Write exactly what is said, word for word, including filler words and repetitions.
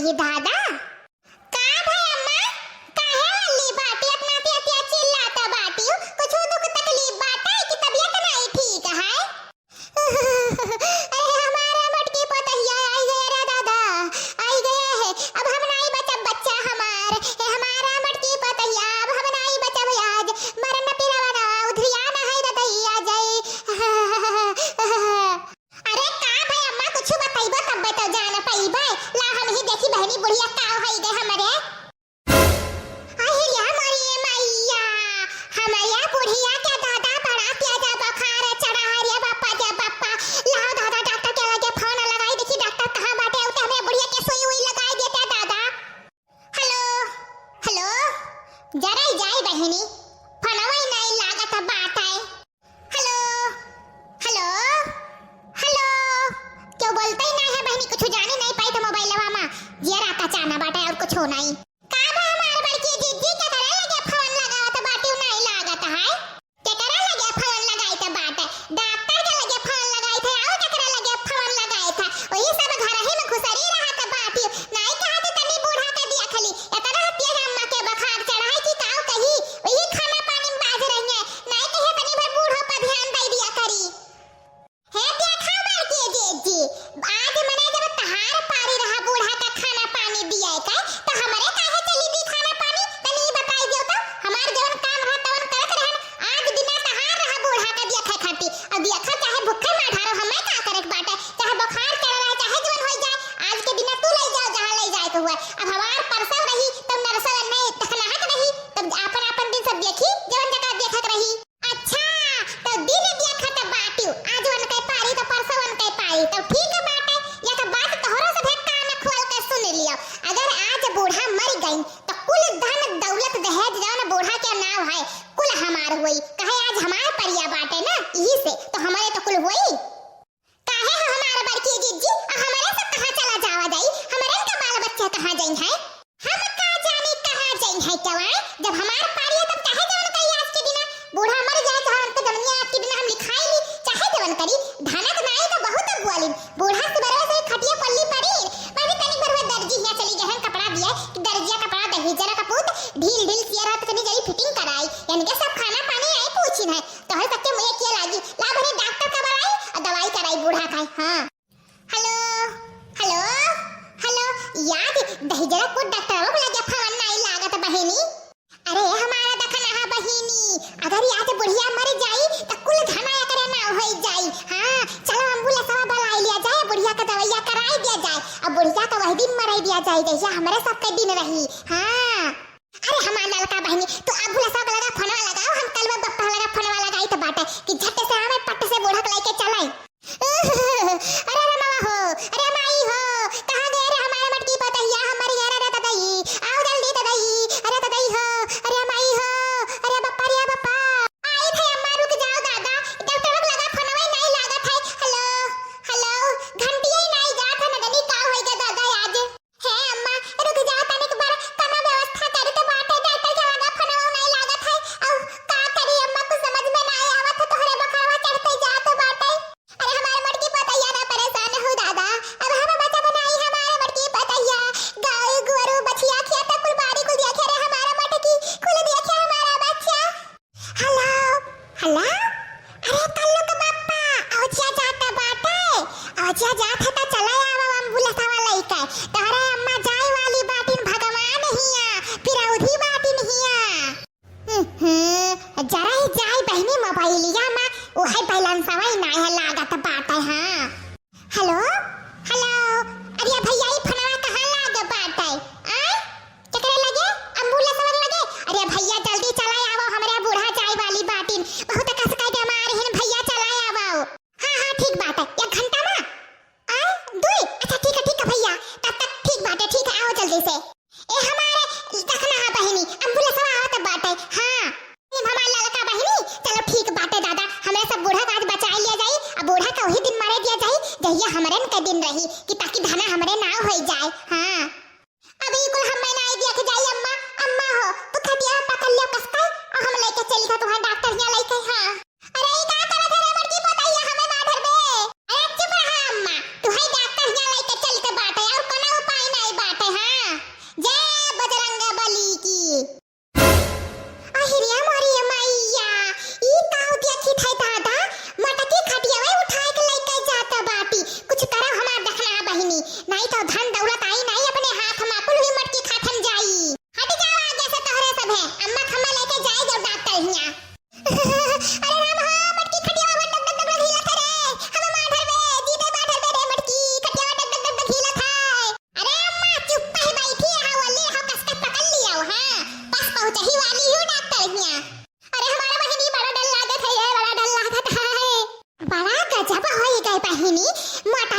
ए दादा, का भय अम्मा? काहे हल्ली बाटी, इतना तेज तेज चिल्लात बाटी? कुछ दुख तकलीफ बाटे कि तबियत नाई ठीक है? अरे हमारा मटकी पतहिया आई गया रे दादा, आई गया है, अब हम नाई बचब बच्चा हमार। ए हमारा मटकी पतहिया, अब हम नाई बचब आज, मरन पिलवा ना उधरिया ना है ददई आ जाई। अरे का भय अम्मा, कुछ बतइबो तब तो जान पइबे। ला हम ही देखी बहनी बुढ़िया का होई गए हमरे। अरे मोरी मैया, हमरे बुढ़िया के दादा बड़ा तेज बुखार चढ़ा है रे बापा रे बापा। लाओ दादा डॉक्टर के लगे फोन लगाई, देखी डॉक्टर कहाँ बाटे, उ तो हमरे बुढ़िया के सुई उई लगाई देते दादा। हेलो, हेलो, जरा ही जाई बहिनी, फोनवा ही नहीं लागत बाटे। हेलो, हेलो, हेलो, क्यों बोलते ही नहीं है बहिनी, कुछ जानी नहीं पाई तो मोबाइलवा मा जिया राता चाना बाटे और कुछ हो नहीं। का बा हमार बड़की जिज्जी, केकरा लगे फोन लगावत बाटी, नहीं लागत है? केकरा लगे फोन लगाइत बाटे? डॉक्टर के लगे फोन लगाइत है, और केकरा लगे फोन लगाइत है? वही सब घर ही में घुसरी रहत बाटी। नाई कहत तनी बूढ़ा के दिया खली, इतना तेज अम्मा के बुखार चढ़ाई कि काऊ कही, वही खाना पानी में बाझ रही है। नाई कहे तनी भर बूढ़ो पर ध्यान दे दिया करी। हे देखा बड़की जिज्जी, आज मने जब तहार पारी रहा बूढ़ा का खाना पानी दिए के, तो हमरे काहे चली दी खाना पानी? तनी बताई दियो तो, हमार जवन काम रहा तवन करत रहन, आज दिना तहार रहा बूढ़ा का देखे खाती, अब देखा चाहे भूखे मार ढारो, हमें का करे के बाटे, चाहे बुखार चढ़ रहा, चाहे जवन होई जाए, आज के दिना तू ले जाओ जहाँ ले जाए के हुआ। अब हमार परसव रही, तब नरसव नहीं तखनाहट रही, तब आपन आपन दिन सब देखी, जवन जगह देखत रही। अच्छा, तो दिन देखत बाटियो, आज उनके पारी तो परसों उनके पारी, तो ठीक बाटे। या तो बात तोहरो से भी कान खोल के सुन लियो, अगर आज बूढ़ा मर गई तो कुल धन दौलत दहेज जौन बूढ़ा के नाव है, कुल हमार होई। कहे आज हमार परिया बाटे ना, यही से तो हमारे तो कुल होई। काहे हो हमार बड़की जिज्जी, आ हमरे सब कहाँ चला जावा जाई? हमरे के बाल बच्चे कहाँ जाई हैं? हम का जानी कहाँ जाई हैं कवाए? जब हमार पारी है तब काहे जवन करी आज के दिना? बूढ़ा मर जाए चाहे उनके जवनिया आज के दिना हम लिखाई ली, चाहे जवन करी। धनक नाई तो बहुत बोलिन। बूढ़ा सुबरवा से खटिया पल्ली पड़ी, मैं भी तनिक भर हुआ दर्जी हियाँ चली गए हैं कपड़ा दिए, कि दर्जिया कपड़ा दही जना कपूत, ढील ढील सिया रहत तनी जरी फिटिंग कराई। यानी के सब खाना पानी आई पूछिन है। तोहरे सबके मुँहे किया लागी, ला बने डॉक्टर का बुलाई और दवाई कराई बूढ़ा का। हाँ। हेलो, हेलो, हेलो, याद दहिजरा को डॉक्टरवा को लगे फोन नाई लागत बहिनी। अरे हमारा देखना है बहिनी, अगर याद बुढ़िया मर जाई तो कुल धना एकरे नाव होई जाई। हाँ, चलो एम्बुलेंसवा बुलाई लिया जाए, बुढ़िया का दवाइया कराई दिया जाए, अब बुढ़िया का वही दिन मराई दिया जाए जहिया हमरे सबके दिन रही। हाँ। अरे हमार ललका बहिनी, तू अब भुलसवा के लगा फोनवा लगाओ, हम कल में बप्पा लगा फोनवा लगाई तो बाटे कि झट से आवे, पट से बूढ़ा के लेके चले। अरे रे मामा हो, अरे माई हो, कहाँ गए रे हमारे मटकी पतहिया, हमारी घर रे ददई, आओ जल्दी ददई, अरे ददई हो, अरे माई हो, अरे बप्पा रे बप्पा। आई थे अम्मा, रुक जाओ दादा, डॉक्टर लोग लगा फोनवा ही नहीं लागत है। हेलो, हेलो, घंटिया ही नहीं जात है, न जानी का होई गया दादा आज। हे अम्मा, रुक जाओ तनिक बार, कौनो व्यवस्था करी तो बाटे, डॉक्टर के लगा फोनवा नहीं लागत है। अब का करी अम्मा, कुछ समझ में नहीं आवत है, तोहरे बुखारवा चढ़ते जात बाटे। अरे हमारे मटकी पतैया ना परेशान हो दादा, अब हम बचा बनाई हमारे मटकी पतैया, गाय गोरू बछिया खेत कुल बारी कुल देखे रे हमारा मटकी, कुल देखे हमारा बच्चा। हेलो, हेलो, अरे कल्लू के बप्पा, औजिया जात बाटे, औजिया जात है तो चला आवा एम्बुलेंसवा लइके, तोहरे अम्मा जाए वाली बाटिन भगवान हिया, फिर औधी बाटिन हिया। हम्म, जरा ही जाई बहिनी मोबाइलिया में, उहे बैलेंसवा ही नाय लागत बाटे, हाँ। हेलो, हेलो, अरे भैया, ई फोनवा कहाँ लागे बाटे? आय? केकरे लगे? एम्बुलेंस वाले लगे? अरे भैया, जल्दी चला आवो, हमरे बूढ़ा जाए वाली बाटिन, बहुत कसके बीमार हिन, भैया चला आवो। हाँ, हाँ, ठीक बाटे, एक घंटा में? आय? दुई? अच्छा, ठीक है, ठीक है भैया, तब तक ठीक बाटे, ठीक है, आओ जल्दी से। ए हमारे, देखना है बहिनी, एम्बुलेंसवा आवत बाटे। हाँ, ए हमार ललका बहिनी, चलो ठीक बाटे दादा, हमरे सब बूढ़ा का आज बचाई लिया जाई, अब बूढ़ा का वही दिन मारे दिया जाई, जहिया हमरे न के दिन रही, कि ताकि धना हमरे नाव होई जाए। हाँ, अभी कुल हमें नाई दिया के जाई अम्मा, अम्मा हो, तू खटिया पकड़ लियो कसके, और हम लेके चली था तुम्हारे डॉक्टर यहाँ लेके। हाँ। अरे, ई का करत है रे बड़की पतैया, हमें ना धरबे? अरे, चुप रहा अम्मा, तू है डॉक्टर हियां लेके चलते बाटे, और कोनो उपाय नहीं बाटे, मी मोटा